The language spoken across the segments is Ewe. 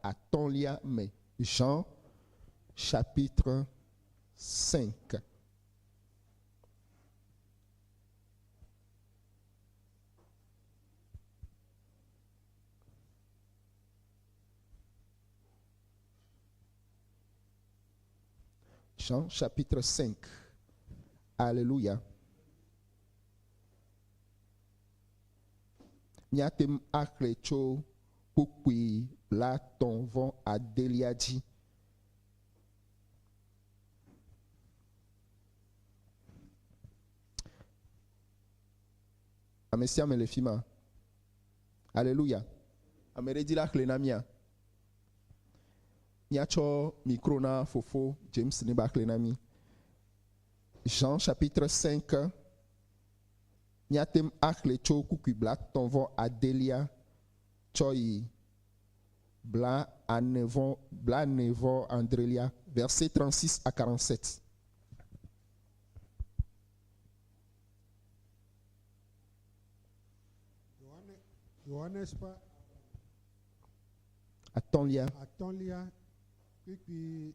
atɔ̃lia me. Jean chapitre 5. Jean chapitre 5. Alléluia. Míate ŋu axlẽ tso kpukpui blaetɔ̃ vɔ adelia dzi. Ame sia ame le fi ma. Aleluya. Ame ɖe dzi la xlẽ na mía. Míatsɔ mikro na fofo James ne ba xlẽ na mí. Jean chapitre 5 Míate ŋu axlẽ tso kpukpui blaetɔ̃ vɔ adelia tsɔ yi blaene vɔ blaene vɔ adrelia, versets 36 à 47. Yohanes ƒe Atɔ̃lia. Atɔ̃lia kpukpui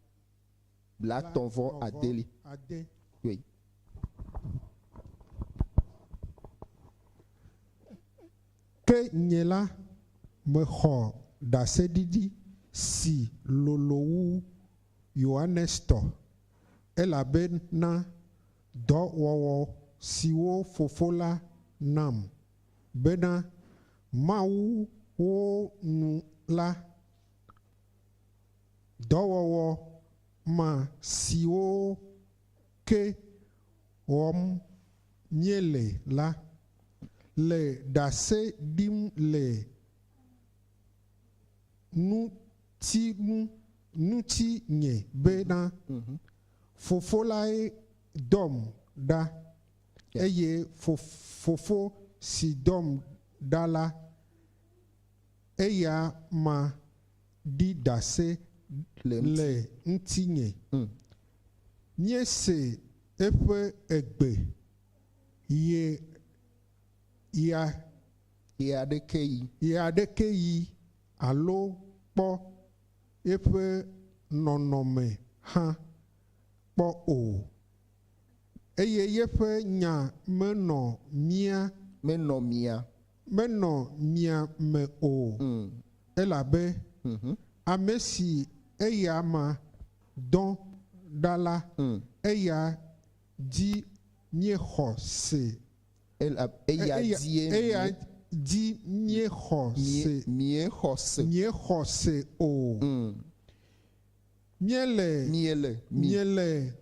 blaetɔ̃ vɔ adeli. Ade. Oui. Ke nye la, mexɔ ɖaseɖiɖi si lolo wu Yohanes tɔ, elabena dɔwɔwɔ siwo Fofo la nam bena mawu wo nu la, dɔwɔwɔ ma siwo ke wɔm míele la, le ɖase ɖim le ŋutinu ŋutinye bena, Fofo lae dɔm ɖa, eye Fofo si dɔm ɖa la, eya ma ɖi ɖase le ŋutinye. Míese eƒe egbe ye ya ɣeaɖekeɣi. Ɣeaɖekeɣi alo kpɔ eƒe nɔnɔme hã kpɔ o. Eye yeƒe nya menɔ mía. Menɔ mia. Menɔ mia me o, elabe ame si eyama dɔ ɖa la, eya dzi míexɔ se. Eya dzie eya dzi míexɔ se. Míexɔ se. Míexɔ se o. Míele. Míele. Míele.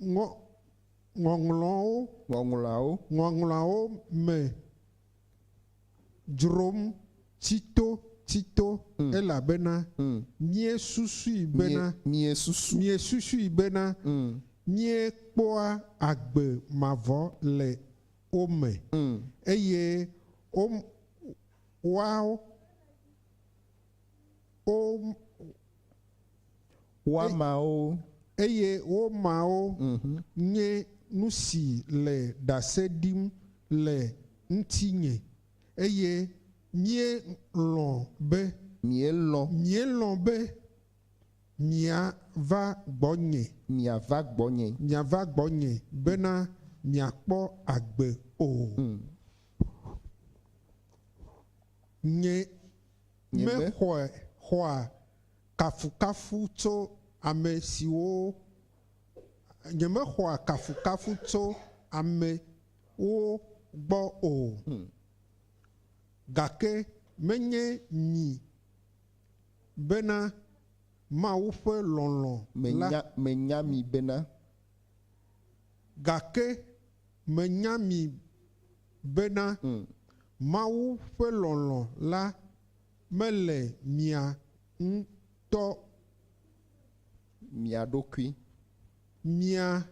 Ŋɔ, ŋɔŋlɔwo. Ŋɔŋlɔawo. Ŋɔŋlɔawo me dzrom tsitotsito elabena míesusui bena. Míesusu. Míesusui bena míekpɔa agbe mavɔ le wo me, eye wo, woawo, wo. Woamawo. Eye womawo nye nu si le ɖase ɖim le ŋutinye, eye míelɔ̃ be. Míelɔ̃. Míelɔ̃ be miava gbɔnye. Miava gbɔnye. Miava gbɔnye bena miakpɔ agbe o. Nye mexɔe xɔa kafukafu tso ame siwo Nyemexɔa kafukafu tso amewo gbɔ o, gake menye mi bena Mawu ƒe lɔlɔ̃ la. Menya mi bena. Gake menya mi bena Mawu ƒe lɔlɔ̃ la mele mia ŋutɔ. Mia ɖokui. Mia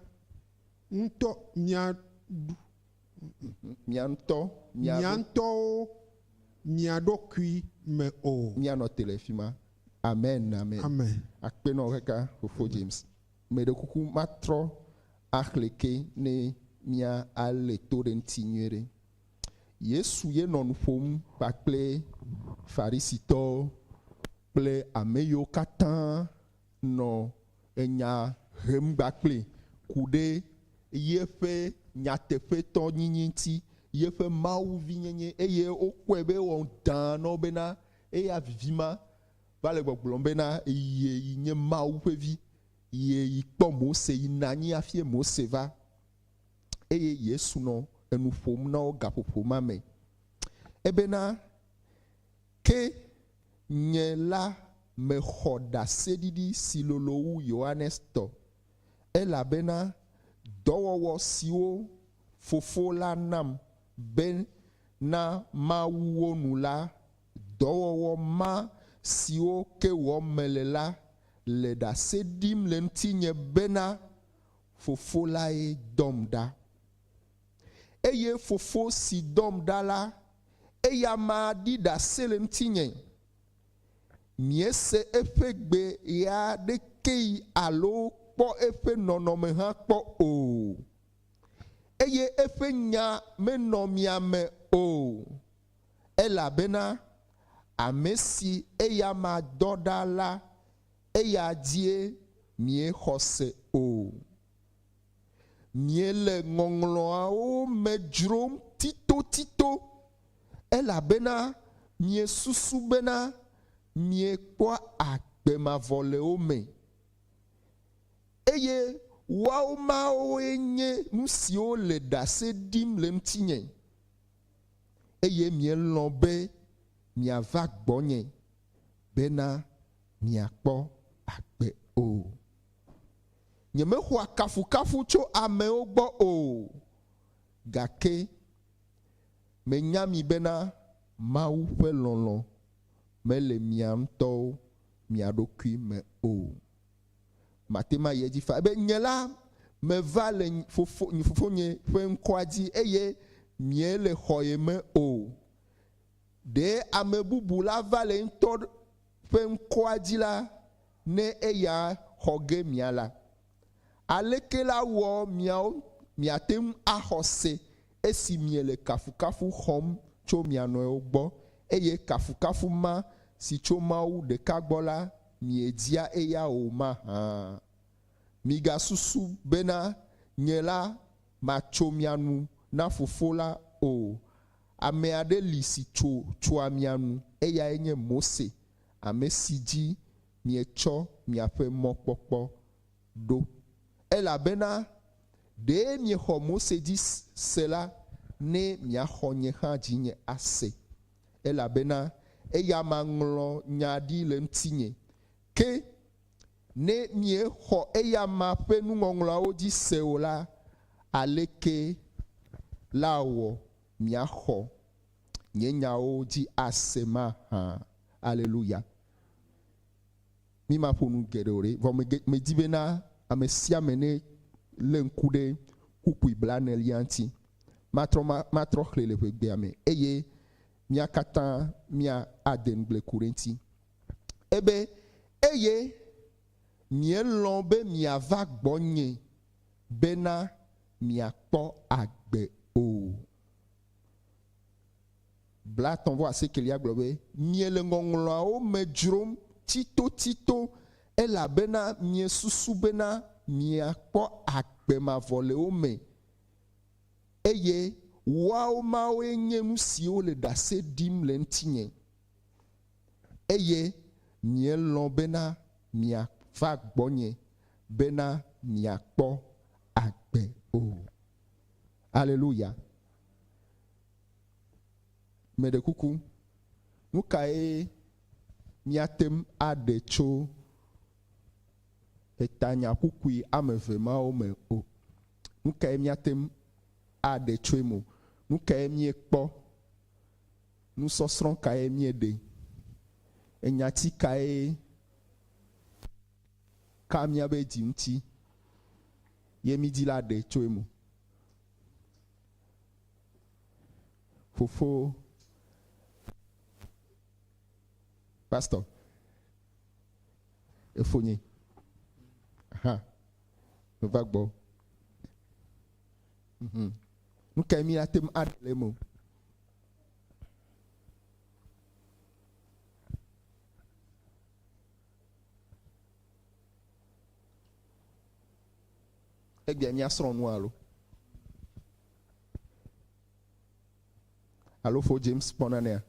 ŋutɔ mia ɖu. Mia ŋutɔ mia. Mia ŋutɔwo mia ɖokui me o. Míanɔ te le fi ma. Amen, amen. Amen. Akpe nɔ kaka fofo James. Meɖe kuku matrɔ axlẽ ke ne mía alé to ɖe ŋuti nyuie ɖe. Yesu ye nɔ nu ƒom kpakple Farisitɔwo kple ame yiwo katã nɔ enya hem kpakpli ku ɖe yeƒe nyateƒetɔnyinyi ŋuti, yeƒe mawuvinyenye, eye wokpɔe be ewɔ dãa na wo bena eya vivima va le gbɔgblɔm bena ye yi nye Mawu ƒe vi, ye yi kpɔ Mose, yi nɔ anyi hafi Mose va. Eye Yesu nɔ enu ƒom na wo gaƒoƒo ma me. Ebena, Ke nye la mexɔ ɖaseɖiɖi si lolo wu Yohanes tɔ, elabena dɔwɔwɔ siwo Fofo la nam bena mawu wo nu la, dɔwɔwɔ ma siwo ke wɔm mele la, le ɖase ɖim le ŋutinye bena Fofo lae dɔm ɖa. Eye Fofo si dɔm ɖa la, eyama ɖi ɖase le ŋutinye. Miese eƒe gbe ɣeaɖekeɣi alo kpɔ eƒe nɔnɔme hã kpɔ o. Eye eƒe nya menɔ mia me o, elabena ame si eyama dɔ ɖa la, eya dzie miexɔ se o. Miele Ŋɔŋlɔawo me dzrom titotito, elabena miesusu bena miekpɔa agbe mavɔ le wo me, eye woawo mawoe nye nu siwo le ɖase ɖim le ŋutinye, eye mielɔ̃ be miava gbɔnye bena miakpɔ agbe o. Nyemexɔa kafukafu tso amewo gbɔ o, gake menya mi bena Mawu ƒe lɔlɔ̃ mele mia ŋutɔwo mia ɖokui me o. Mate ŋu ayi edzi faa be, Nye la, meva le fofo, fofonye ƒe ŋkɔa dzi eye miele xɔye me o. Ɖe ame bubu la va le ŋutɔ ƒe ŋkɔa dzi la, ne eya xɔ ge miala? Aleke la wɔ miawo miate ŋu axɔ se esi miele kafukafu xɔm tso mia nɔewo gbɔ, eye kafukafu ma si tso Mawu ɖeka gbɔ la miedia eya o mahã? Migasusu bena nye la matso mia nu na Fofo la o. Ame aɖe li si tso tsoa mia nu, eyae nye Mose, ame si dzi mietsɔ miaƒe mɔkpɔkpɔ ɖo. Elabena ɖe miexɔ Mose dzi se la, ne miaxɔ nye hã dzinye ase, elabena eyama ŋlɔ nya ɖi le ŋutinye. Ke ne miexɔ eyama ƒe nuŋɔŋlɔawo dzi se o la, aleke lawɔ miaxɔ nye nyawo dzi ase mahã? Aleluya! Mi ma ƒo nu geɖe o ɖe, vɔ medi bena ame sia ame ne lé ŋku ɖe kpukpui blaenelia ŋuti. Matrɔ matrɔ xlẽ le ʋegbea me eye mía katã mía ade ŋugble ku ɖe eŋuti. Ebe, Eye mielɔ̃ be miava gbɔnye bena miakpɔ agbe o. 38 gblɔ be, Miele Ŋɔŋlɔawo me dzrom tsitotsito, elabena miesusu bena miakpɔ agbe mavɔ le wo me, eye woawo mawoe nye nu siwo le ɖase ɖim le ŋutinye. Eye mielɔ̃ bena miava gbɔnye bena miakpɔ agbe o. Aleluya! Meɖe kuku, nu kae míate ŋu aɖe tso etanya ƒuƒui ame eve mawo me o? Nu kae míate ŋu aɖe tso eme o? Nu kae míekpɔ? Nusɔsrɔ̃ kae míeɖe? Enyati kae ka míaƒe dzi ŋuti ye mídi la ɖe tso eme o? Fofo Pastor, efonye hã meva gbɔ. Mhm. Nu kae míate ŋu aɖe le eme o? Egbea míasrɔ̃ nu alo? Alo fo James kpɔ nanea?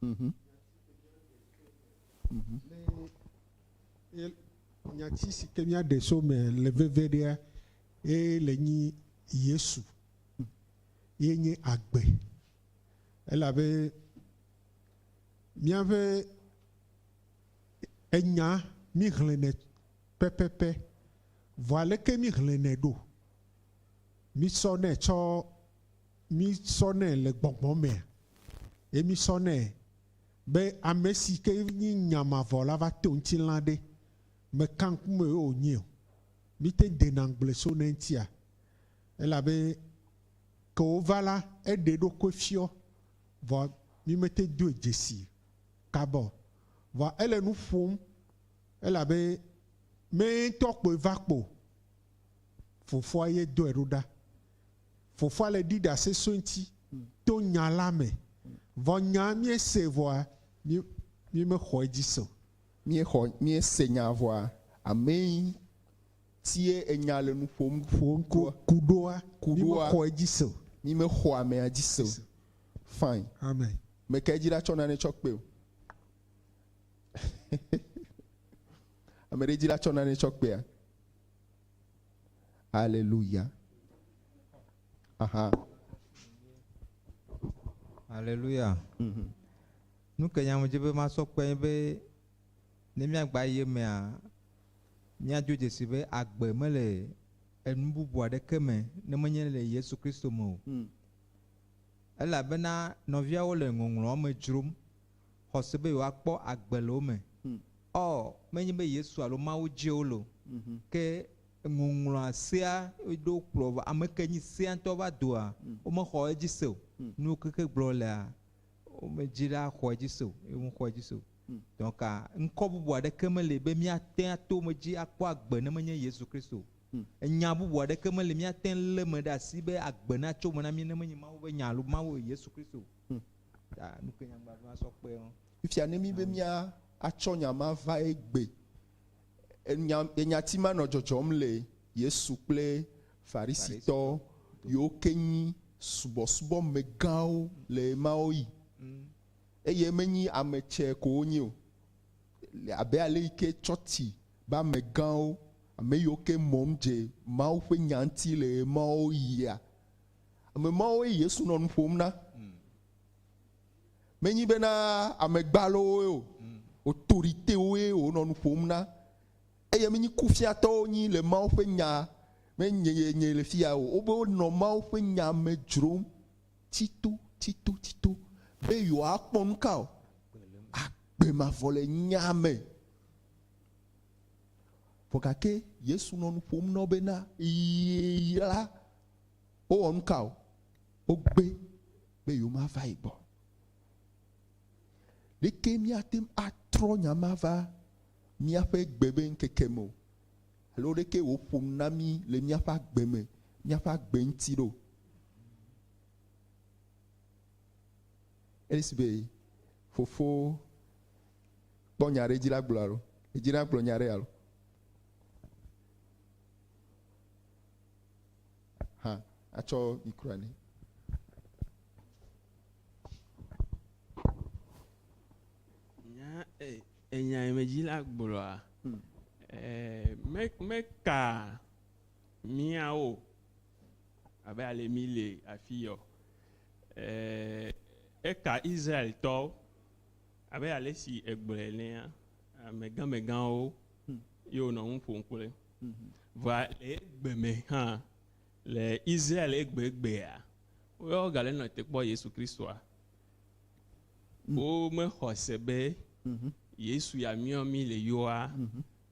Mhm. Mhm. Le nyati si ke míaɖe so me le veve ɖea, ye le nyi Yesu. Ye nye agbe. Elabe míaƒe enya míxlẽnɛ pɛpɛpɛ. Vɔ aleke míxlẽnɛ ɖo? Mísɔnɛ tsɔ mísɔnɛ le gbɔgbɔ mea? Ye mísɔnɛ be ame si ke nyi nya mavɔ la va to ŋutilã ɖe, meka ŋkume ye wònye o. Míte dena ŋugble so ne eŋutia? Elabe ke wova la, eɖe eɖokui fiɔ, vɔ mímete doe dzesi kaba o. Vɔa ele nu ƒom elabe me ŋutɔ kpoe va kpo o, Fofoa ye dɔe ɖo ɖa. Fofoa le ɖi ɖase so eŋuti to nya la me. Vɔ nya míese vɔa, mí, mímexɔ edzi se o. Míexɔ, míese nya vɔa, amee tie enya le nu ƒom Ƒom ku, kuɖoa, Kuɖoa. mímexɔ edzi se o. Mímexɔ amea dzi se o. Fine. Amen. Meka edzi la tsɔ nane tsɔ kpe o. Ame ɖe dzi la tsɔ nane tsɔ kpea? Alléluia. Aha. Alléluia. Nu ke nya medzi be masɔ kpe nye be ne míagba yi emea, míadzo dzesi be agbe mele enu bubu aɖeke me ne menye le Yesu Kristo me o. Elabena nɔviawo le ŋɔŋlɔawo me dzrom xɔse be yewoakpɔ agbe le wo me. Ɔ, menye be Yesu alo Mawu dzie wole o, ke ŋɔŋlɔa sea ɖo kplɔ va ame ke nyi sea ŋutɔ va doa, womexɔ edzi se o. Nuwo keke gblɔ lea, womedzi ɖa xɔ edzi se o, ye womexɔ edzi se o. Donc, ŋkɔ bubu aɖeke meli be míate ato eme dzi akpɔ agbe ne menye Yesu Kristo o. Enya bubu aɖeke meli míate lé eme ɖe asi be agbe natso eme na mí ne menye Mawu ƒe nya alo Mawu Yesu Kristo o. Ta nu ke nyagblɔa ɖo asɔ kpe ɔ. Fifia ne míbe mía atsɔ nya ma va egbe, enya, enyati ma nɔ dzɔdzɔm le Yesu kple Farisitɔ yiwo ke nyi subɔsubɔ megãwo le ɣemawo ɣi. Eye menyi ame tsɛ ko wonyi o. Abe aleyike tsɔtsi be amegãwo, ame yiwo ke mɔm dze Mawu ƒe nya ŋuti le ɣemawo ɣia, ame mawoe Yesu nɔ nu ƒom na. Menyi bena ame gbalowoe o, autoritewoe wònɔ nu ƒom na. Eye menyi kufiatɔwo nyi le Mawu ƒe nya me nye le fiya o. Wobe wonɔ Mawu ƒe nya me dzrom tsito, tsito, tsito be yewoakpɔ nuka o? Agbe mavɔ le nya me. Vɔ gake Yesu nɔ nu ƒom na wo bena ɣeyiɣi la, wowɔ nuka o? Wogbe be yewomava yi gbɔ. Leke míate ŋu atrɔ nya ma va míaƒe gbe be ŋkeke me o? Alo leke wòƒo nu na mí le míaƒe agbe me, míaƒe agbe ŋuti ɖo? Esi be fofo kpɔ nya ɖe dzi la gblɔ alo edzi na gblɔ nya ɖe alo hã atsɔ microa nɛ. Nya e enya yi me dzi la gblɔa e me meka míawo abe ale mi le afi yɔ. E eka Israeltɔwo abe ale si egblɔe enea, amegãmegãwo ye wònɔ nu ƒom kple. Vɔa le egbe me hã, le Israel egbegbea, woawo gale nɔ te kpɔ Yesu Kristoa. Womexɔ se be Yesu ya míɔ mí le yɔa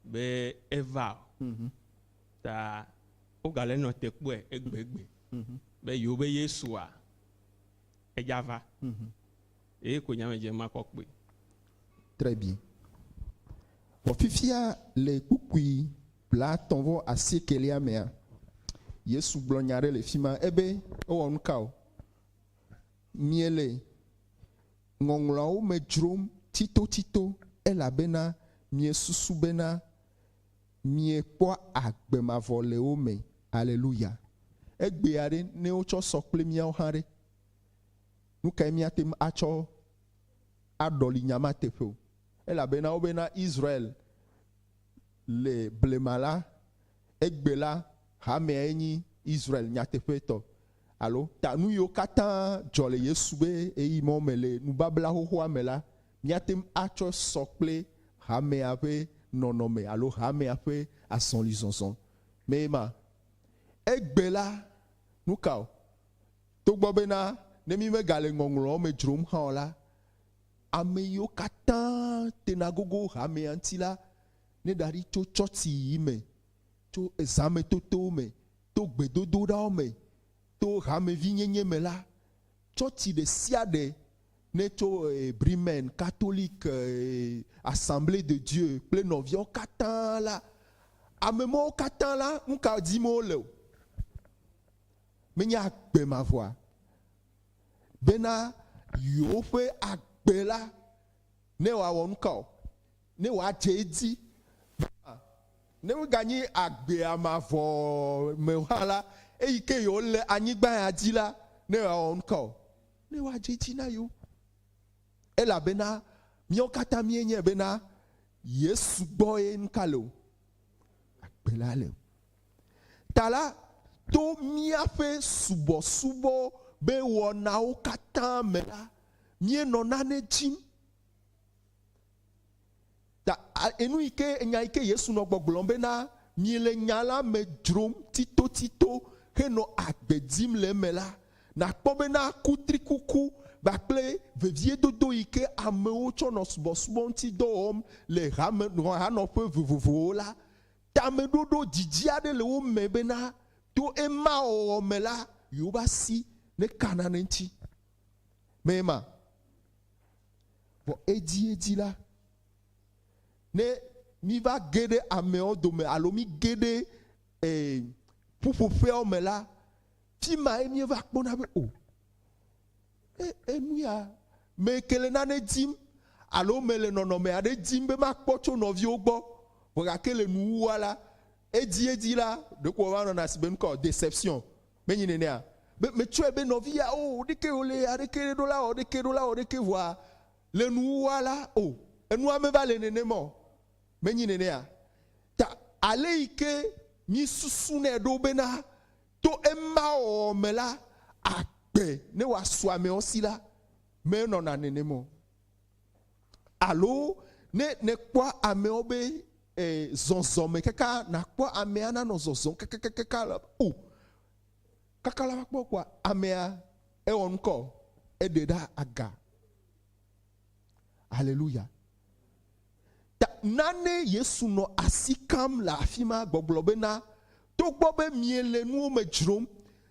be eva o. Ta wogale nɔ te kpɔe egbegbe be yewobe Yesua edza va. Eye ko nya me dze makɔ kpɔe. Très bien. Vɔ fifia le kpukpui blaetɔ̃ vɔ asiekelia mea, Yesu gblɔ nya ɖe le fima. Ebe, ewɔ nuka o? Miele Ŋɔŋlɔawo me dzrom tsitotsito. elabena miesusu bena miekpɔa agbe mavɔ le wo me. Aleluya. Egbea ɖe, ne wotsɔ sɔ kple míawo hã ɖe, nu kae míate ŋu atsɔ aɖɔli nya ma teƒe o? Elabena wobena Israel le blema la, egbe la, hameae nyi Israel nyateƒetɔ. Alo, ta nu yiwo katã dzɔ le Yesu be ɣeyiɣi mawo me le nubabla xoxoa me la, míate ŋu atsɔe sɔ kple hamea ƒe nɔnɔme alo hamea ƒe azɔlizɔzɔ mee ma. Egbe la, nuka o? Togbɔ bena ne mímegale Ŋɔŋlɔawo me dzrom hã o la, ame yiwo katã tena gogo hamea ŋuti la neɖaɖi tso tsɔtsiyiyi me, tso zãmetotowo me, to gbedodoɖawo me, to hamevinyenye me la, tsɔtsi ɖe sia ɖe ne tso Bremen, Katolik, Assemblée de Dieu kple nɔviawo katã la, ame mawo katã la, nu ka dim wole o? Menye agbe mavɔa? Bena yewoƒe agbe la ne wòawɔ nu ka o? Ne wòadze edzi. Ne woganyi agbea mavɔ me o hã la, eyi ke yewole anyigba ya dzi la, ne yewoawɔ nu ka o? Ne woadze edzi na yewo. Elabena míawo katã míenyae bena Yesu gbɔe nu ka le o? Agbe la le o. Ta la, to míaƒe subɔsubɔ be wɔnawo katã me la, míenɔ nane dim. Ta enu yi ke, enya yi ke Yesu nɔ gbɔgblɔm bena, Miele nya la me dzrom titotito henɔ agbe dim le eme la, nàkpɔ bena kutrikuku kpakple veviedodo yi ke amewo tsɔ nɔ subɔsubɔ ŋuti dɔ wɔm le hame, hanɔƒe vovovowo la, tameɖoɖo didi aɖe le wo me bena to ema wɔwɔ me la, yewoƒe asi neka nane ŋuti. Mee ma? Vɔ edziedzi la, ne míva ge ɖe ameawo dome alo míge ɖe e, ƒuƒoƒeawo me la, fi mae míeva kpɔna be o, e, enu ya meke le nane dim alo mele nɔnɔme aɖe dim be makpɔ tso nɔviwo gbɔ, vɔ gake le nuwuwua la, edziedzi la, ɖeko wòva nɔna si be nukɔ deception. Menyi nenea? Be metsɔe be nɔvi ya o, ɖeke wòle ya, ɖeke ɖo la wɔ, ɖeke ɖo la wɔ, ɖeke vɔa le nuwuwua la o, enua meva le nenema o. Menyi nenea? Ta ale yi ke mísusunɛ ɖo bena to ema wɔwɔ me la, agbe ne wòasu amewo si la, menɔna nenema o. Alo ne nèkpɔa amewo be e, zɔzɔme kaka nàkpɔ amea nanɔ zɔzɔm kakakakaka la, o, kaka la va kpɔ kpɔa, amea ewɔ ŋkɔ, eɖe ɖa aga. Aleluya. Ta nane Yesu nɔ asi kam le afi ma gbɔgblɔ bena, togbɔ be miele nuwo me dzrom,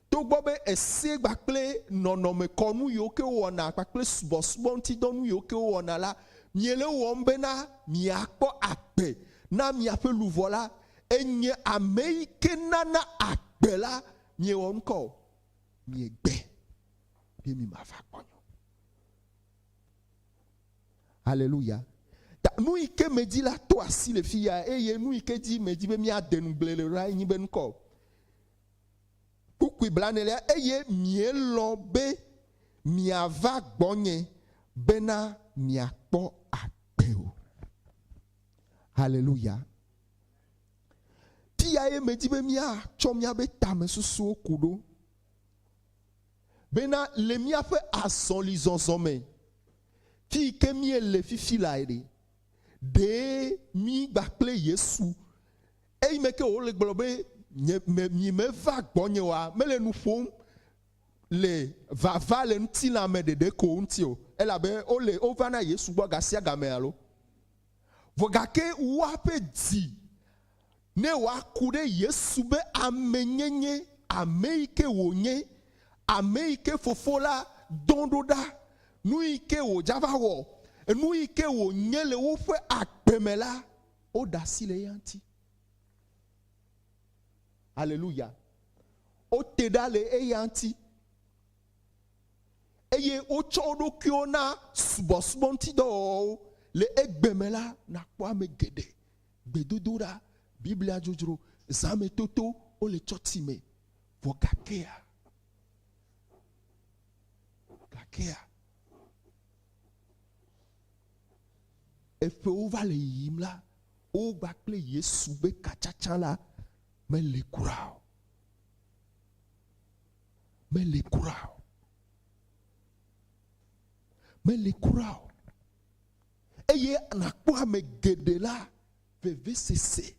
togbɔ be ese kpakple nɔnɔme kɔnu yiwo ke wowɔna kpakple subɔsubɔ ŋuti dɔ nu yiwo ke wowɔna la, miele wɔm bena miakpɔ agbe na miaƒe luʋɔ la, enye ame yi ke nana agbe la, miewɔ ŋkɔ o, miegbe be mimava gbɔnye o. Aleluya. Ta nu yi ke medi la to asi le fi ya eye nu yi ke dzi medi be míade ŋugble le la enyi be ŋkɔ. Kpukpui blanelia, eye mielɔ̃ be miava gbɔnye bena miakpɔ agbe o. Haleluya. Fiyae medi be míatsɔ míaƒe tamesusuwo ku ɖo. Bena le míaƒe azɔlizɔzɔ me, fi yi ke míele fifi lae ɖe, ɖee mí kpakple Yesu Eyi me ke wòle gblɔ be, Nye me, mi meva gbɔnye oa, mele nu ƒom le vava le ŋutilã me ɖeɖe ko ŋuti o, elabe wole, wovana Yesu gbɔ gasiagame alo? Vɔ gake woaƒe dzi ne wòaku ɖe Yesu be amenyenye, ame yi ke wònye, ame yi ke Fofo la dɔ ɖo ɖa, nu yi ke wòdza va wɔ, nu yi ke wònye le woƒe agbe me la, Woɖe asi le eya ŋuti. Aleluya. Wote ɖa le eya ŋuti. Eye wotsɔ wo ɖokuiwo na subɔsubɔ ŋuti dɔwɔwɔwo. Le egbe me la, nakpɔ ame geɖe, gbedodoɖa, Biblia dzodzro, zãmetoto, wole tsɔtsi me. Vɔ gakea, gakea, eƒewo va le yiyim la, wogba kple Yesu be katsatsa la mele kura o. Mele kura o. Mele kura o. Eye nàkpɔ ame geɖe la, vevesese.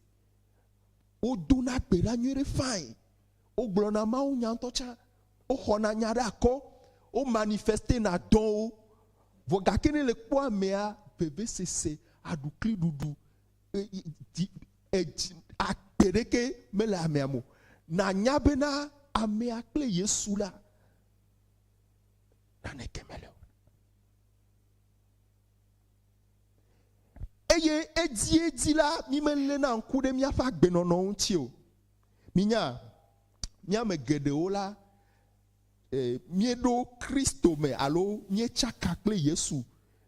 Wodona gbe ɖa nyuie ɖe fain. Wogblɔna mawunya ŋutɔ tsã. Woxɔna nya ɖe akɔ. Wo manifestena dɔwo. Vɔ gake ne le kpɔ amea, vevesese, aɖukliɖuɖu, edzi, agbe ɖeke mele amea me o. Nànya bena amea kple Yesu la, naneke mele o. Eye edziedzi la, mímeléna ŋku ɖe míaƒe agbenɔnɔ ŋuti o. Minya, mía ame geɖewo la, e, míeɖo Kristo me alo míetsaka kple Yesu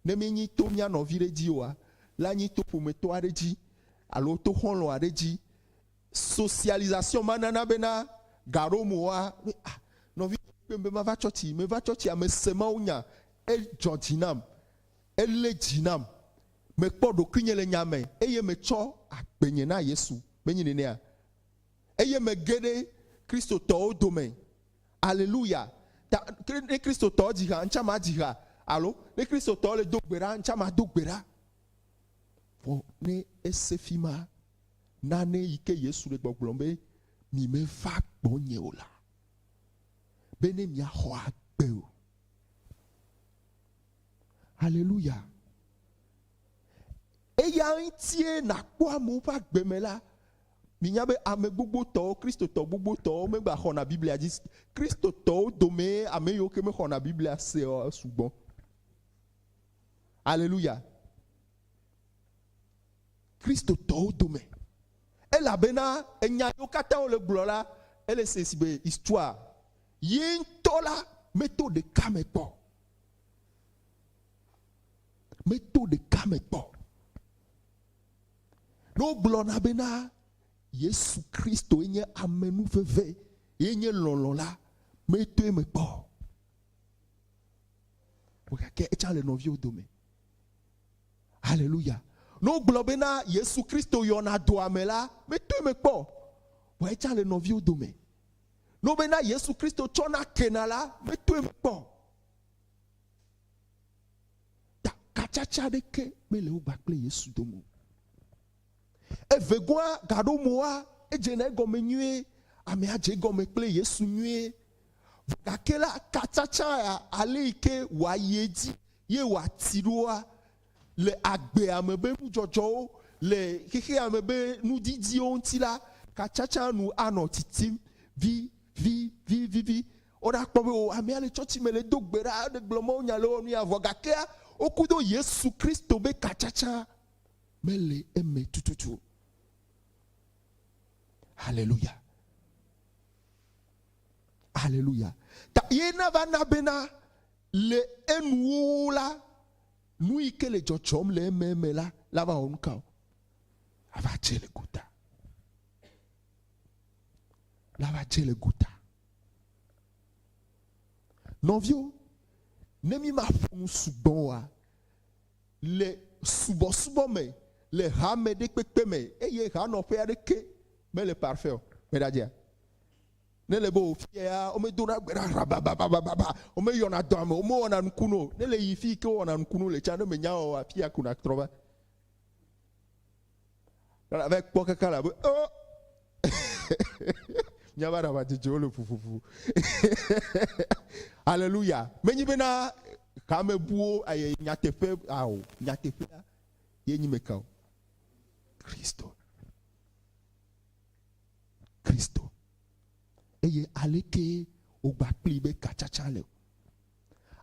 ne míenyi to mía nɔvi ɖe dzi oa, la nyi to ƒometɔ aɖe dzi alo to xɔlɔ̃ aɖe dzi. Socialisation ma nana bena gaɖo moa, ah, nɔvi kpem be mava tsɔtsi, meva tsɔtsia, mese mawunya, edzɔ dzi nam. Elé dzi nam. Mekpɔ ɖokuinye le nya me, eye metsɔ agbenye na Yesu. Menye nenea? Eye mege ɖe Kristotɔwo dome. Aleluya! Ta, ne Kristotɔwo dzi ha, ŋtsã madzi ha. Alo, ne Kristotɔwo le do gbe ɖa, ŋtsã mado gbe ɖa. Vɔ ne ese fima, nane yi ke Yesu le gbɔgblɔm be, Mi meva gbɔnye o la, be ne miaxɔ agbe o. Aleluya. Eya ŋutie nàkpɔ amewo ƒe agbe me la, minya be ame gbogbotɔwo, Kristotɔ gbogbotɔwo megbaxɔna Biblia dzi. Kristotɔwo domee ame yiwo ke mexɔna Biblia se o sugbɔ. Aleluya. Kristotɔwo dome. Elabena enya yiwo katã wole gblɔ la, ele se si be histoire. Ye ŋutɔ la meto ɖeka me kpɔ. Meto ɖeka me kpɔ. Ne wogblɔna bena Yesu Kristo ye nye amenuveve, ye nye lɔlɔ̃ la, metoe me kpɔ. Vɔ gake etsã le nɔviwo dome. Haleluya. Ne wogblɔ bena Yesu Kristo yɔna doa me la, metoe me kpɔ. Vɔ etsã le nɔviwo dome. Ne wobena Yesu Kristo tsɔna kena la, metoe me kpɔ. Ta katsatsa aɖeke mele wo gba kple Yesu dome o. Evegoa gaɖo moa, edzena egɔme nyuie, amea dze egɔme kple Yesu nyuie. Vɔ gake la, katsatsa ya ale yi ke wòayi edzi ye wòati ɖoa, le agbea me be nudzɔdzɔwo, le xexea me be nudidiwo ŋuti la, katsatsa nu anɔ titim vi vi vi vi vi. Woɖakpɔ be o amea le tsɔtsi me le do gbe ɖa, le gblɔ mawunya le wɔ nu ya vɔ gakea wokudo Yesu Kristo be katsatsa mele eme tututu o. Haleluya. Haleluya. Ta ye nava na bena le enuwo la, nu yi ke le dzɔdzɔm le ememe la, la va wɔ nu ka o? Ava dze le gota. La va dze le gota. Nɔviwo, ne mi ma ƒo nu sugbɔ oa, le subɔsubɔ me, le hame ɖe kpekpe me, eye hanɔƒe aɖeke mele parfait o. Meɖadzea? Ne le be o fia ya, womedona gbe ɖa rabababababa, womeyɔna dɔ ame, womewɔna nukunu o. Ne le yi fi yi ke wowɔna nukunu le tsã, ne menya o, afi ya ko nàtrɔ va. Ava kpɔ kaka la be o míaƒe aɖaʋadzedzewo le ƒuƒuƒu. Aleluya. Menyi bena hamebuwo aye nyateƒe ao nyateƒea ye nyi meka o. Kristo. Kristo. Eye aleke wogba kpli be katsatsa le o.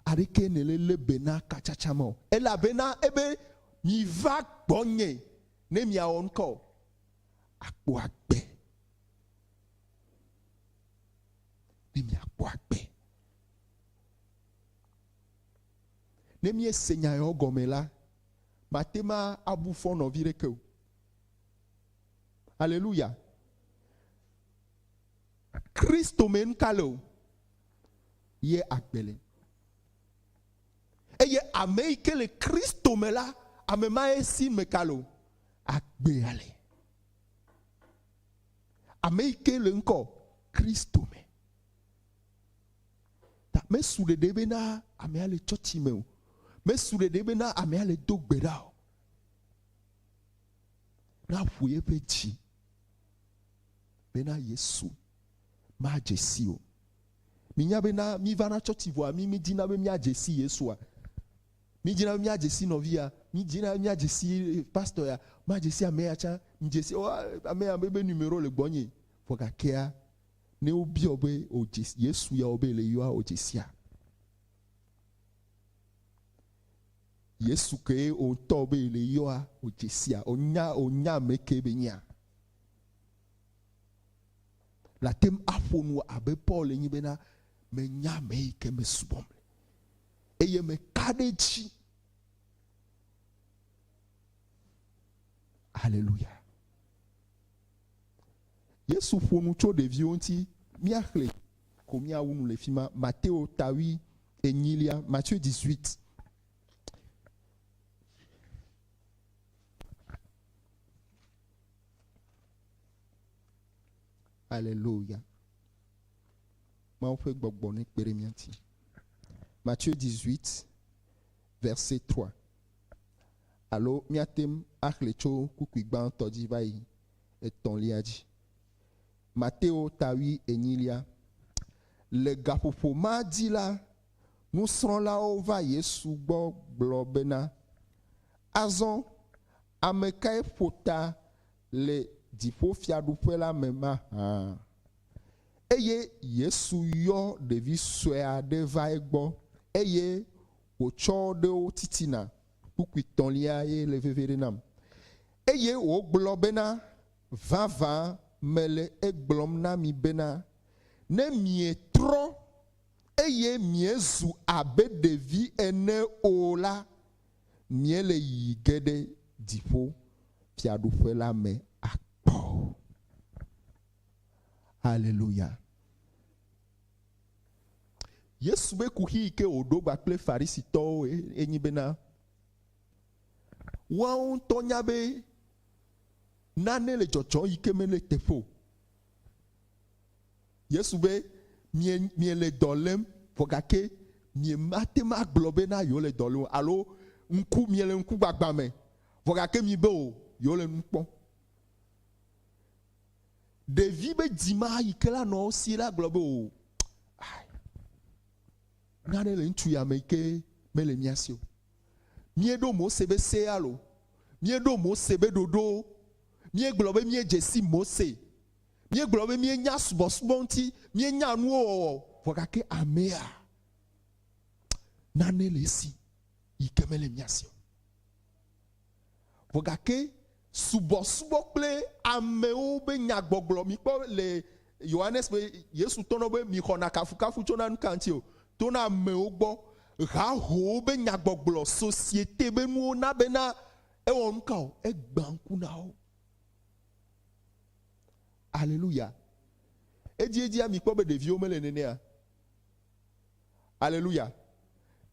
Aleke nèle lé be na katsatsa ma o. Elabena ebe miva gbɔnye ne miawɔ nuka o? Akpɔ agbe. Ne miakpɔ agbe. Ne míese nya yawo gɔme la, Mate ma abu fɔ nɔvi ɖeke o. Aleluya. Kristo me nuka le o? Ye agbe le. Eye ame yi ke le Kristo me la, ame ma ye si me ka le o? Agbea le. Ame yi ke le ŋkɔ Kristo me. Ta mesu ɖeɖe bena amea le tsɔtsi me o. Mesu ɖeɖe bena amea le do gbe ɖa o. Naƒo eƒe dzi bena Yesu madze si o. Minya bena mivana tsɔtsi vɔa mi medina be míadze si Yesua. Mídina be míadze si nɔvia, mídina be míadze si pastor ya, madze si amea tsã, midze si o amea be be numero le gbɔnye. Vɔ gakea ne wobiɔ be wòdze Yesu ya wo be le yɔa wòdze sia. Yesu kee wò ŋutɔ be le yɔa wòdze sia. Wònya wònya ame ke be nyea. Late ŋu aƒo nu abe Paul enyi bena menya ame yi ke mesubɔm le eye meka ɖe edzi. Haleluya. Yesu ƒo nu tso ɖeviwo ŋuti. Míaxlẽ ko míawu nu le fi ma. Mateo ta wui enyilia, Matthieu 18. Aleluya. Mawu ƒe gbɔgbɔ nekpe ɖe mía ŋuti. Matthieu 18, verset 3. Alo míate ŋu axlẽ tso kpukpui gbãtɔ dzi va yi etɔ̃lia dzi. Mateo ta wui enyilia. Le gaƒoƒo ma dzi la, nusrɔ̃lawo va Yesu gbɔ gblɔ bena, Azɔ, ame kae ƒo ta le dziƒofiaɖuƒe la me mahã? Eye Yesu yɔ ɖevi sue aɖe va egbɔ, eye wòtsɔ wo ɖe wo titina. Kpukpui tɔ̃lia ye le veve ɖe nam. Eye wògblɔ bena, Vavã mele egblɔm na mi bena, ne mietrɔ eye miezu abe ɖevi ene o la, miele yiyi ge ɖe dziƒo fiaɖuƒe la me akpɔ o. Aleluya. Yesu be kuxi yi ke wòɖo gba kple Farisitɔwo enyi bena, woawo ŋutɔ nya be nane le dzɔdzɔm yi ke mele teƒe o. Yesu be, mie, miele dɔ lém, vɔ gake miemate ŋu agblɔ bena yewole dɔ lém o, alo ŋku, miele ŋkugbagba me, vɔ gake mibe o, yewole nu kpɔm. Ɖevi be dzi ma yi ke la nɔ wo si la gblɔ be o, ai, nane le ŋutsu ya me yi ke mele mía si o. Míeɖo Mose be sea lo, míeɖo Mose be ɖoɖowo, míegblɔ be míedze si Mose, míegblɔ be míenya subɔsubɔ ŋuti, míenya nuwo wɔwɔ, vɔ gake amea, nane le esi yi ke mele mía si o. Vɔ gake subɔsubɔ kple amewo be nyagbɔgblɔ, mikpɔ le Yohanes be Yesu tɔnɔ be mixɔna kafukafu tsona nuka ŋuti o, tona amewo gbɔ. Hahowo be nyagbɔgblɔ, société be nuwo na bena ewɔ nuka o, egbã ŋku na wo. Aleluya. Edziedzia mikpɔ be ɖeviwo mele nenea? Aleluya.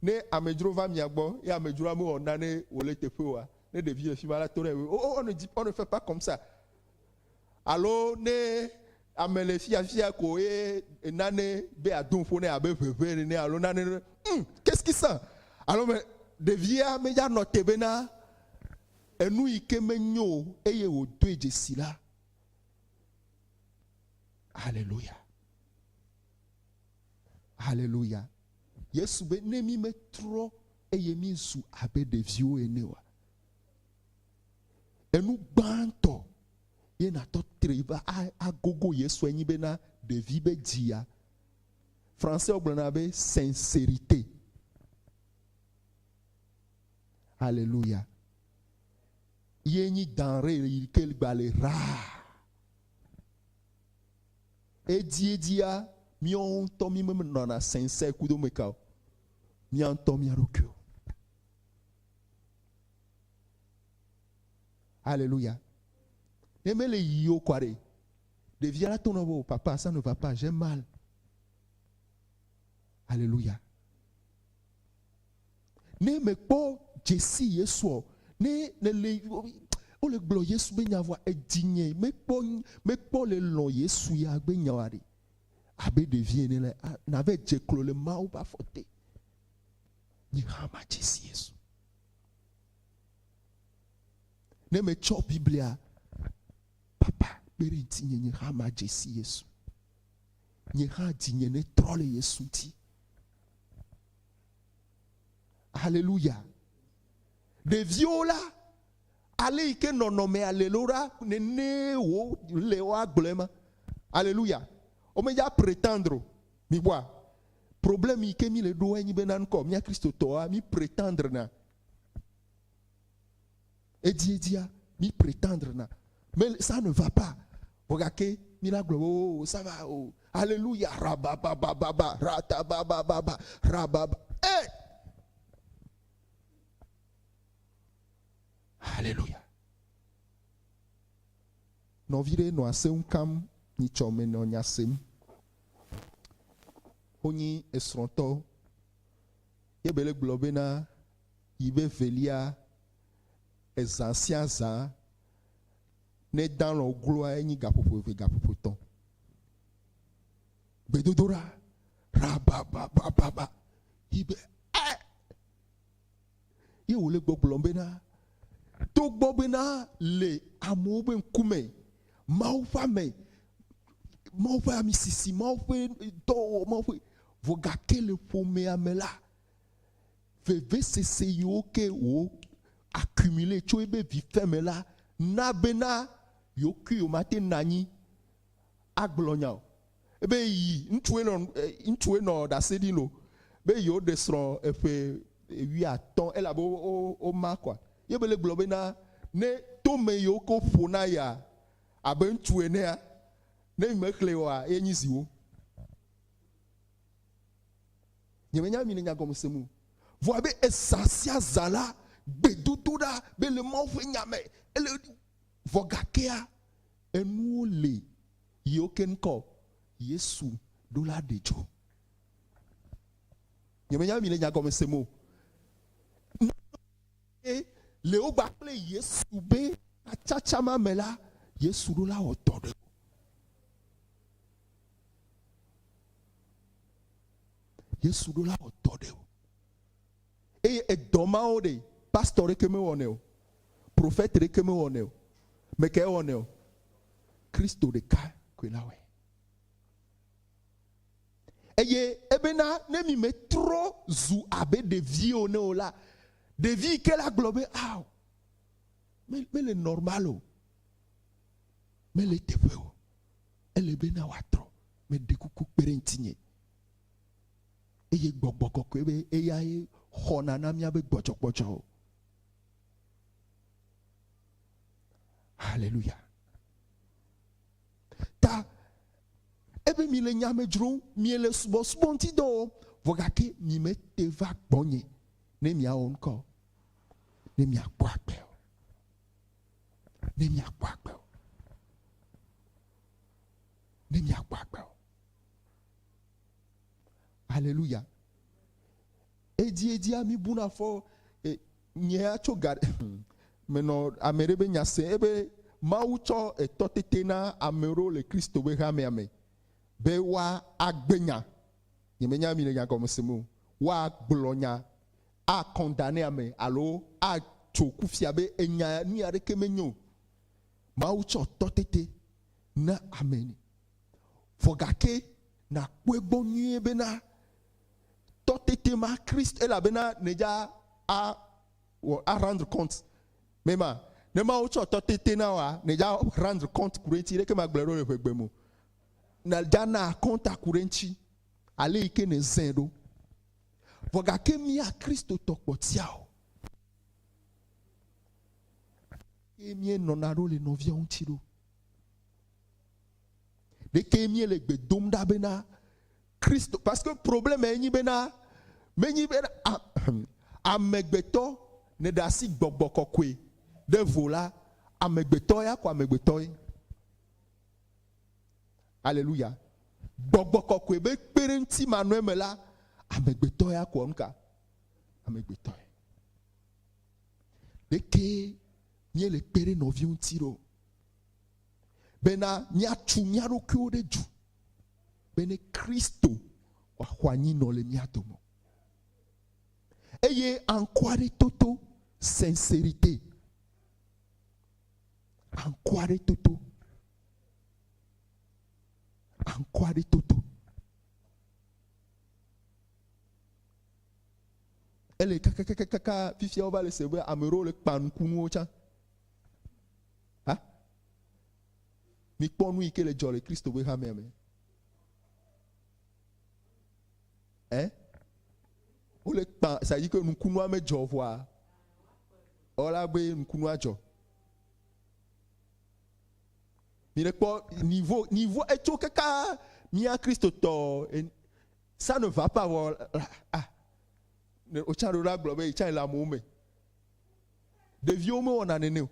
Ne amedzro va mia gbɔ ye amedzroa mewɔ nane wòle teƒe oa, ne ɖevi le fi ma la to ɖe oh, oh, on ne dit, on ne fait pas comme ça. Alo ne ame le fia fia ko ye nane be ado ƒo ne abe ʋeʋe nene alo nane, qu'est-ce qui sent? Alo me ɖevia medza nɔ te bena enu yi ke menyo o eye wòdoe dzesi la. Aleluya. Haleluya! Yesu be, Ne mí metrɔ eye mízu abe ɖeviwo ene oa, enu gbãtɔ ye natɔ tre va agogo Yesu enyi bena ɖevi be dzia. Français gblɔna be sincérité. Haleluya. Ye nyi denrée yi ke gba le rare. Edziedzia, míawo ŋutɔ mímenɔna sɛnsɛn kudo meka o, mía ŋutɔ mía ɖokuiwo. Alléluia. Ne mele yi o kɔa ɖe, ɖevia la to nɔ be o papa ça ne va pas, j'ai mal. Alléluia. Ne mekpɔ dzesi Yesuɔ, ne nele wole gblɔ Yesu be nya vɔa, edzinye mekpɔ mekpɔ le lɔ̃ Yesu ya be nya wa ɖe. Abe ɖevi ene le nave dze klo le Mawu ƒe afɔ te. Nye hã madze si Yesu. Ne metsɔ Biblia, papa kpe ɖe ŋutinye, nye hã madze si Yesu. Nye hã dzinye netrɔ le Yesu ŋuti. Haleluya. Ɖeviwo la, ale yi ke nɔnɔmea le lo ɖa, nene wo le woagblɔe ma. Haleluya. Womedza pretendre o. Mikpɔa? Problème yi ke mi le ɖo enyi bena ŋkɔ mía Kristotɔwoa, mi pretendre na. Edziedzia, mi pretendre na. Mais ça ne va pas. Vɔ gake mi la gblɔ be oh, ça va oh. Alléluia, rababababa, ratabababa, rababa. Eh! Alléluia. Nɔvi ɖe nɔ aseŋu kam nyitsɔ me nɔ nya sem. Wonyi esrɔ̃tɔ. Ye be le gblɔ bena yi be velia ezã sia zã ne dalɔ gloa enyi gaƒoƒo eve gaƒoƒo tɔ̃. Gbedodoɖa rababababa yi be ɛ ye wòle gbɔgblɔm bena togbɔ bena le amewo be ŋkume Mawu ƒe ame Mawu ƒe amisisi Mawu ƒe dɔwɔwɔ Mawu ƒe vɔ gake le ƒomea me la vevesese yiwo ke wò accumulé tso ebe vifɛ me la na bena yokui yomate nɔ anyi agblɔ nya o. Ebe yi ŋutsue nɔ ŋutsue nɔ ɖase ɖim lo be yewo ɖe srɔ̃ eƒe wuiatɔ̃ elabe wo woma kɔa. Ye be le gblɔ bena ne tome yiwo ke woƒo na ya abe ŋutsu enea ne mi mexlẽ oa ye nyi ziwo. Nyemenya mi le nya gɔme sem o. Vɔ abe ezã sia zã la, gbedodoɖa be le Mawu ƒe nya me, ele vɔ gakea, enuwo le yiwo ke ŋkɔ Yesu ɖo la ɖe dzo. Nyemenya mi le nya gɔme sem o. Le wo gba kple Yesu be atsatsa ma me la, Yesu ɖo la wɔ dɔ ɖe wo. Yesu ɖo la wɔ dɔ ɖe o. Eye edɔ mawo ɖe, pastor ɖeke mewɔnɛ o, prophète ɖeke mewɔnɛ o. Mekae wɔnɛ o? Kristo ɖeka koe la wɔe. Eye ebena ne mi metrɔ zu abe ɖeviwo ne o la, ɖevi yi ke la gblɔ be ao, mele normal o, mele eteƒe o. Ele bena wòatrɔ. Meɖe kuku kpe ɖe ŋutinye. Eye gbɔgbɔ kɔkɔe be eyae xɔna na míabe gbɔdzɔgbɔdzɔwo. Haleluya. Ta ebe mi le nya me dzrom, miele subɔsubɔ ŋuti dɔ wɔm, vɔ gake mi mete va gbɔnye ne miawɔ ŋkɔ o, ne miakpɔ agbe o. Ne miakpɔ agbe o. Ne miakpɔ agbe o. Aleluya. Edziedzia mi buna fɔ e, nyea tso ga menɔ ame ɖe be nya se ebe Mawu tsɔ etɔ tete na ame ɖewo le Kristo be hamea me be woa agbe nya. Nyemenya mi le nya gɔme sem o. Woagblɔ nya akɔndane ame alo atso kufia be enya nu ya ɖeke menyo o. Mawu tsɔ tɔ tete na ame ni. Vɔ gake nàkpɔe gbɔ nyuie bena tɔ tete ma Kristo elabena nèdza a wɔ a rendre compte. Mema ne Mawu tsɔ tɔ tete na wòa nèdza rendre compte ku ɖe eŋuti. Ɖeke magblɔe ɖo le ʋegbe me o. Nèdza na akɔnta ku ɖe eŋuti ale yi ke nèzãe ɖo. Vɔ gake mía Kristotɔ kpɔtiawo ke míenɔna ɖo le nɔviawo ŋuti ɖo. Ɖeke míele gbe dom ɖa bena Kristo, parce que problème enyi bena menyi bena amegbetɔ ne ɖe asi gbɔgbɔ kɔkɔe ɖe vo la, Amegbetɔ ya ko amegbetɔ ye. Aleluya. Gbɔgbɔ kɔkɔe be kpeɖeŋuti manɔ eme la, amegbetɔ ya ko nuka? Amegbetɔ ye. Ɖeke míele kpe ɖe nɔviwo ŋuti ɖo bena míatu mía ɖokuiwo ɖe du bene Kristo wòaxɔ anyi nɔ le mía dome. Eye aŋkɔa toto, sincérité. Aŋkɔa toto. Aŋkɔa toto. Ele kakakakaka fifia wova le se be ame ɖewo le kpa nukunuwo tsã. Ha? Mikpɔ nu yi ke le dzɔ le Kristo ƒe hamea me. Ɛ? Wole kpa, ça dit que nukunua medzɔ vɔa, ɔla be nukunua dzɔ. Mi le kpɔ niveau, niveau etso kaka mía Kristotɔ, ça ne va pas vɔ, ah, ne wotsa ɖo la gblɔ be yetsa le amewo me. Ɖeviwo mewɔna nene o.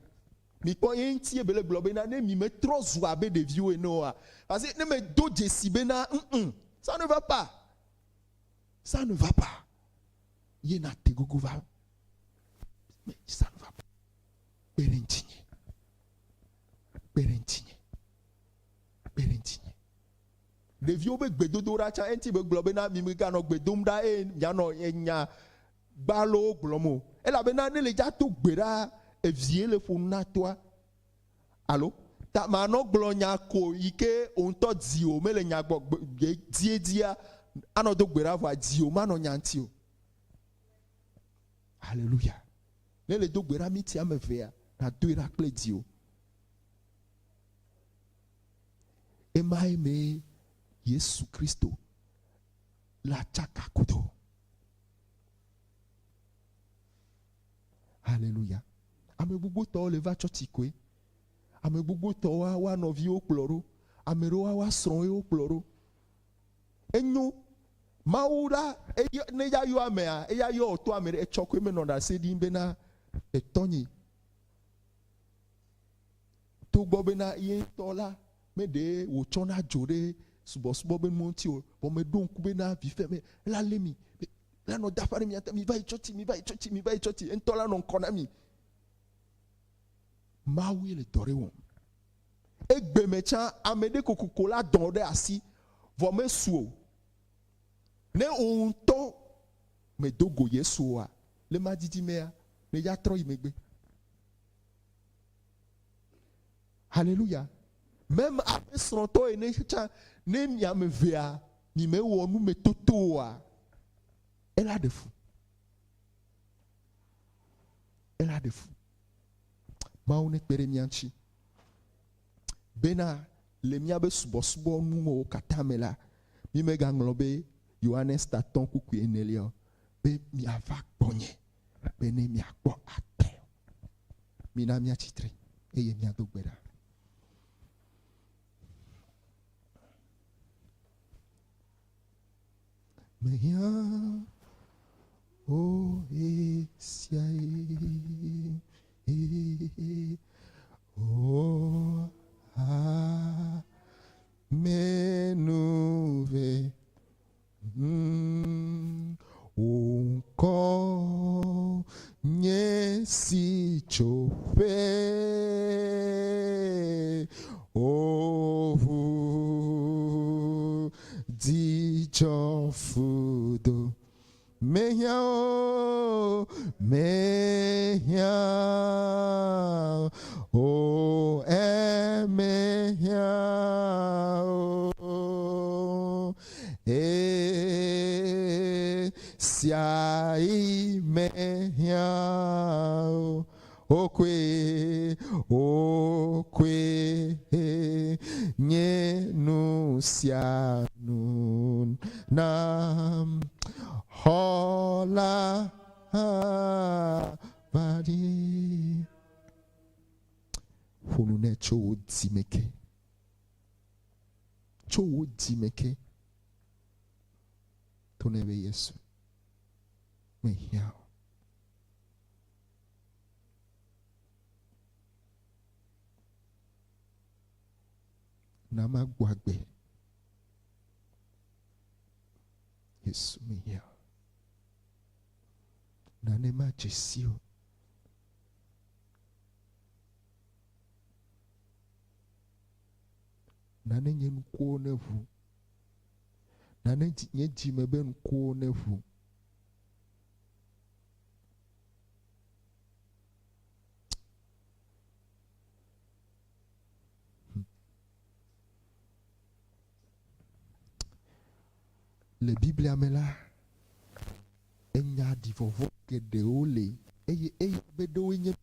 Mikpɔ ye ŋuti be le gblɔ bena ne mi metrɔ zu abe ɖeviwo ene oa, parce que ne medo dzesi bena ŋ ça ne va pas. Ça ne va pas. Ye na te gogo va. Mais ça ne va pas. Kpe ɖe ŋutinye. Kpe ɖe ŋutinye. Kpe ɖe ŋutinye. Ɖeviwo be gbedodoɖa tsã eŋuti be gblɔ bena mi meganɔ gbe dom ɖa eye mianɔ enya gbalowo gblɔm o. Elabena ne le dza to gbe ɖa evie le ƒo nu na toa alo ta manɔ gblɔ nya ko yi ke wò ŋutɔ di o mele nya gbɔ die dia anɔ do gbe ɖa vɔa di o manɔ nya ŋuti o. Hallelujah. Ne le do gbe ɖa miti ame evea nadoe ɖa kple di o. Emae mee Yesu Kristo la tsaka kudo. Haleluya. Ame gbogbotɔwo le va tsɔtsi koe. Ame gbogbotɔwo woa woa nɔviwo kplɔ ɖo. Ame ɖewo woa woa srɔ̃wo wokplɔ ɖo. Enyo. Mawu la, eyɔ, ne ya yɔ amea, eya yɔ wòto ame ɖe, etsɔ koe menɔ ɖase ɖim bena etɔnye. Togbɔ bena ye ŋutɔ la, meɖee wòtsɔna dzo ɖe subɔsubɔ be nuwo ŋuti o, vɔ meɖo ŋku bena vifɛ me, ela lé mi, la nɔ daƒa ɖe mia ta, miva yi tsɔtsi, miva yi tsɔtsi, miva yi tsɔtsi, eŋutɔ la nɔ ŋkɔ na mi. Mawue le dɔ ɖe wɔm. Egbe me tsã, ame ɖe kokoko la dɔ ɖe asi, vɔ mesu o. Ne wò ŋutɔ medo go Yesu oa, le madidi mea, nèya trɔ yi megbe. Haleluya. Meme abe srɔ̃tɔ ene tsã, ne mi ame evea mi mewɔ numetoto oa, ela ɖe fu. Ela ɖe fu. Mawu nekpe ɖe mía ŋuti bena le míabe subɔsubɔ nuwo katã me la, mi megaŋlɔ be Yohanes tatɔ̃ kpukpui enelia o, be miava gbɔnye bene miakpɔ agbe. Mina míatsi tre eye míado gbe ɖa. Mehiã o ɣesiaɣi. O amenuve. Wò ŋkɔ nye sitsoƒe. Wò ʋu dzidzɔ fudo. Mehiã o, mehiã o, emehiã o. E siae mehiã o. Okwe, okwe, nye nu sia nu nam. Xɔla va ɖi. Ƒo nu nɛ tso wò dzi me ke. Tso wò dzi me ke. To nɛ be Yesu, mehiã o. Na magbɔ agbe. Yesu mehiã. Nane madze si o. Nane nye ŋkuwo neʋu. Nane nye dzime be ŋkuwo neʋu. Le Biblia me la, enya ɖivɔvɔ̃ geɖewo li eye eya be ɖewoe nye be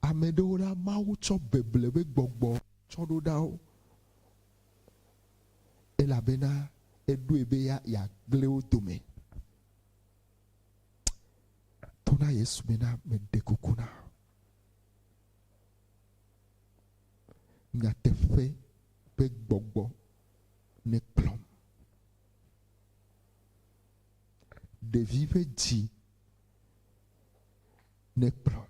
ame ɖewo la, Mawu tsɔ beble ƒe gbɔgbɔ tsɔ ɖo ɖa wo elabena eɖoe be ya yeagblẽ wo dome. To na Yesu bena, Meɖe kuku na wò. Nyateƒe ƒe gbɔgbɔ nekplɔm. Ɖevi ƒe dzi nekplɔm.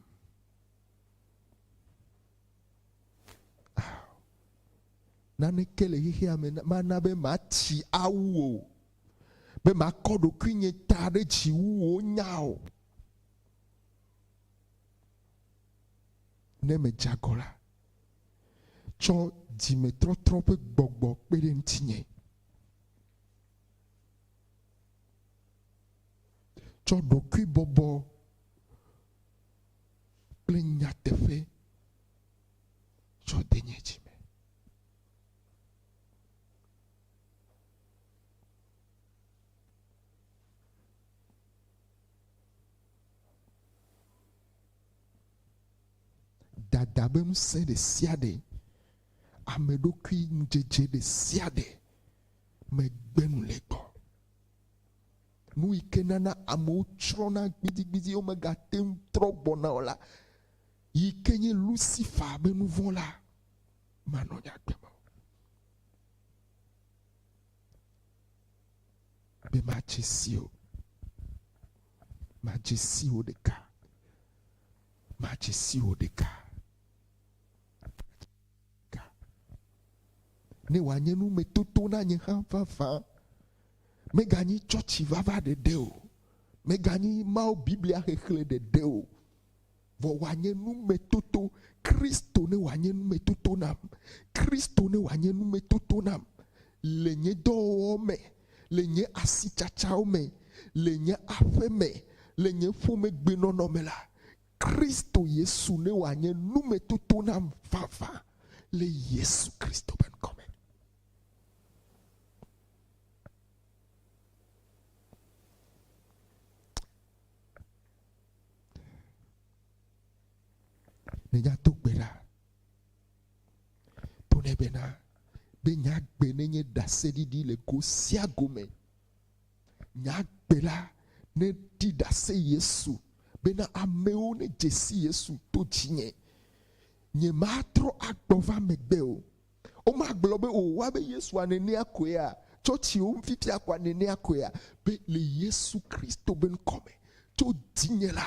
Ao. Naneke le xexea me mana be matsi awu o, be makɔ ɖokuinye ta ɖe dzi wu wò nya o. Ne medze agɔ la, tsɔ dzimetrɔtrɔ ƒe gbɔgbɔ kpe ɖe ŋutinye. Tsɔ ɖokuibɔbɔ kple nyateƒe tsɔ de nye dzi me. Dada be ŋusẽ ɖe sia ɖe, ame ɖokui ŋudzedze ɖe sia ɖe megbe nu le egbɔ. Nu yi ke nana amewo tsrɔ̃na gbidigbidi womegate ŋu trɔ gbɔna o la, yi ke nye Lucifer be nu vɔ̃ la, manɔ nye agbe me o. Be madze si o. Madze si wò ɖeka. Madze si wò ɖeka. Ɖeka. Ne wòanye numetoto na nye hã vavã. Meganyi tsɔtsi vava ɖeɖe o. Meganyi Mawu Biblia xexlẽ ɖeɖe o. Vɔ wòanye numetoto. Kristo ne wòanye numetoto nam. Kristo ne wòanye numetoto nam le nye dɔwɔwɔ me, le nye asitsatsawo me, le nye aƒe me, le nye ƒomegbenɔnɔ me la, Kristo Yesu ne wòanye numetoto nam vavã le Yesu Kristo ƒe ŋkɔ me. Ne míado gbe ɖa, to nɛ bena, be nye agbe nenye ɖaseɖiɖi le go sia go me. Nye agbe la neɖi ɖase Yesu, bena amewo nedze si Yesu to dzinye. Nyematrɔ agbɔ va megbe o. Womagblɔ be, O, woabe Yesua nenea koea? Tsɔtsiwo fifia koa nenea koea? Be le Yesu Kristo be ŋkɔ me, tso dzinye la,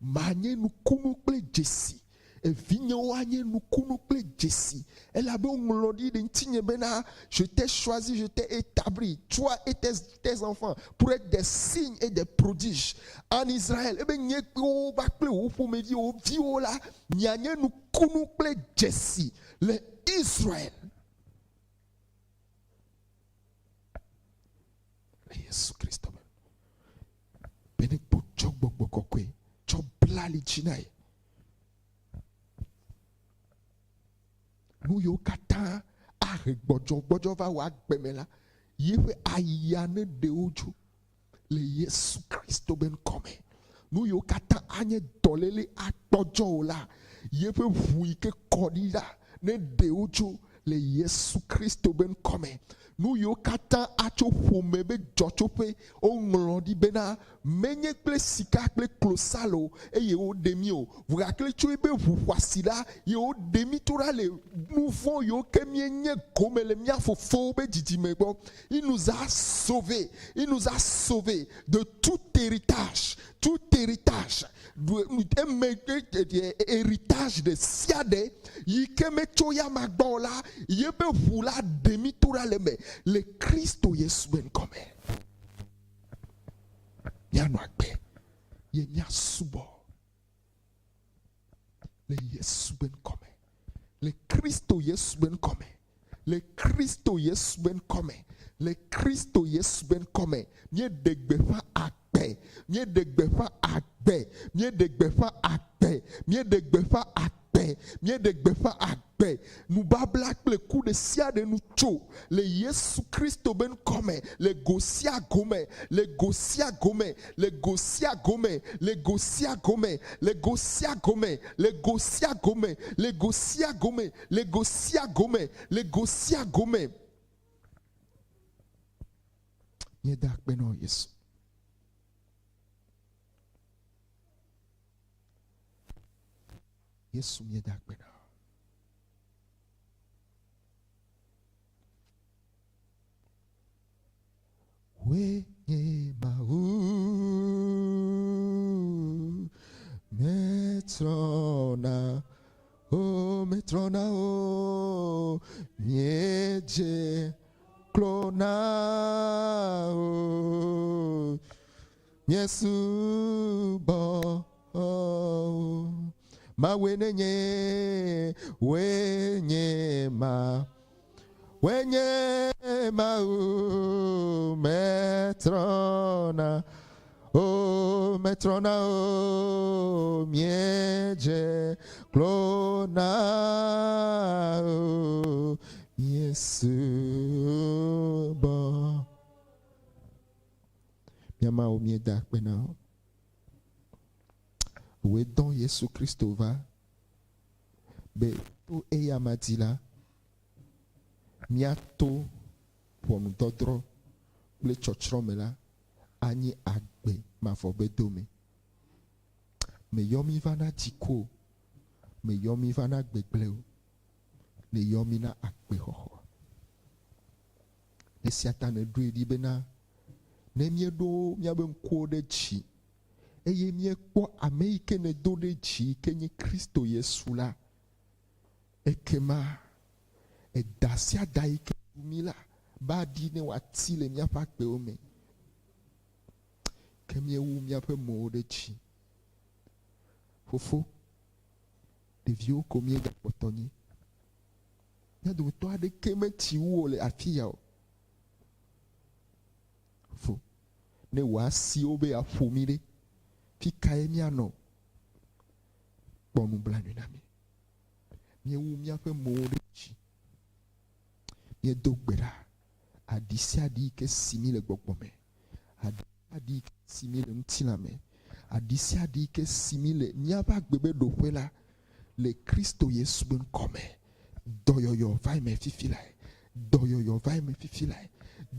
manye nukunu kple dzesi. Evinyewo anye nukunu kple dzesi, elabe woŋlɔ ɖi ɖe ŋutinye bena, Je t'ai choisi, je t'ai établi, toi et tes, tes enfants, pour être des signes et des prodiges en Israël. Ebe nye kple wo kpakple wò ƒomeviwo, viwo la, mianye nukunu kple dzesi le Israel. Le Yesu Kristo me. Be ne kpɔ tsɔ gbɔgbɔ kɔkɔe tsɔ bla ali dzi na ye. Nu yiwo katã ahe gbɔdzɔgbɔdzɔ va wò agbe me la, yeƒe ayia neɖe wo dzo le Yesu Kristo be ŋkɔ me. Nu yiwo katã anye dɔléle akpɔdzɔ wò la, yeƒe ʋu yi ke kɔ ɖi la neɖe wo dzo le Yesu Kristo be ŋkɔ me. Nu yiwo katã atso ƒome be dzɔtsoƒe woŋlɔ ɖi bena, Menye kple sika kple klosalo eye woɖe mí o, vɔ gake tso ebe ʋu xɔasi la ye woɖe mí tso ɖa le nu vɔ̃ yiwo ke míenye gome le mía fofowo be dzidzime gbɔ. Il nous a sauvés, il nous a sauvés de tout héritage, tout héritage, eme héritage ɖe sia ɖe yi ke metso ya ma gbɔ o la. Yebe ʋu la ɖe mí to ɖa le eme le Kristo Yesu be ŋkɔ me. Míanɔ agbe ye míasubɔ le Yesu be ŋkɔ me. Le Kristo Yesu be ŋkɔ me. Le Kristo Yesu be ŋkɔ me. Le Kristo Yesu be ŋkɔ me. Míeɖe gbeƒã agbe. Míeɖe gbeƒã agbe. Míeɖe gbeƒã agbe. Míeɖe gbeƒã agbe. Míeɖe gbeƒã agbe. Nubabla kple ku ɖe sia ɖe nu tso le Yesu Kristo be ŋkɔ me le go sia go me, le go sia go me, le go sia go me, le go sia go me, le go sia go me, le go sia go me, le go sia go me, le go sia go me, le go sia go me. Míeda akpe na wò Yesu. Yesu míeda akpe na wò. Wòe nye Mawu, metrɔna o, metrɔna o, míedze klo na o, míesubɔ o. Mawue nenye, wòe nye Mawu. Wòe nye Mawu, metrɔna o, metrɔna o, míedze klo na o, míesubɔ. Mía Mawu, míeda akpe na wò. Wòe dɔ Yesu Kristo va be to eyama dzi la, míato ʋɔnudɔdrɔ̃ kple tsɔtsrɔ̃ me la, anyi agbe mavɔ be dome. Meyɔ mí va na dziku o, meyɔ mí va na gbegblẽ o, meyɔ mí na agbexɔxɔ. Esia ta nèɖoe ɖi bena ne míeɖo míaƒe ŋkuwo ɖe dzi eye míekpɔ ame yi ke nèdo ɖe dzi yi ke nye Kristo Yesu la, Ekema eda sia da yi ke ɖu mí la ba ɖi ne wòati le míaƒe agbewo me. Ke míewu míaƒe mowo ɖe dzi. Fofo, ɖeviwo ko míegakpɔtɔ nyi. Mía dometɔ aɖeke metsi wu wò le afia o. Fofo, ne wò asiwo be yeaƒo mí ɖe, fi kae míanɔ? Kpɔ nublanui na mí. Míewu míaƒe mowo ɖe dzi. Míedo gbe ɖa. Aɖi sia aɖi yi ke si mí le gbɔgbɔ me, aɖi sia aɖi yi ke si mí le ŋutilã me, aɖi sia aɖi yi ke si mí le míaƒe agbe be ɖoƒe la, le Kristo Yesu be ŋkɔ me, dɔyɔyɔ va eme fifi lae. Dɔyɔyɔ va eme fifi lae.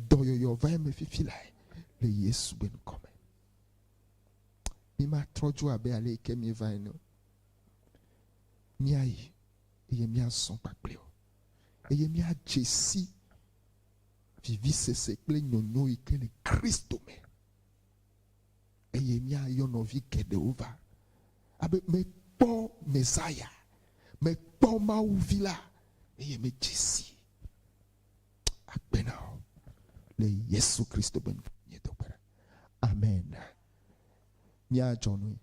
Dɔyɔyɔ va eme fifi lae le Yesu be ŋkɔ me. Mímatrɔ dzo abe ale yi ke míeva ene o. Míayi eye míazɔ kpakple wò, eye míadze si vivisese kple nyonyo yi ke le Kristo me, eye míayɔ nɔvi geɖewo va abe mekpɔ Mesaya, mekpɔ Mawu Vi la, eye medze si. Akpe na wò le Yesu Kristo be ŋkɔ me míedo gbe ɖa. Amen. Míadzɔ nui.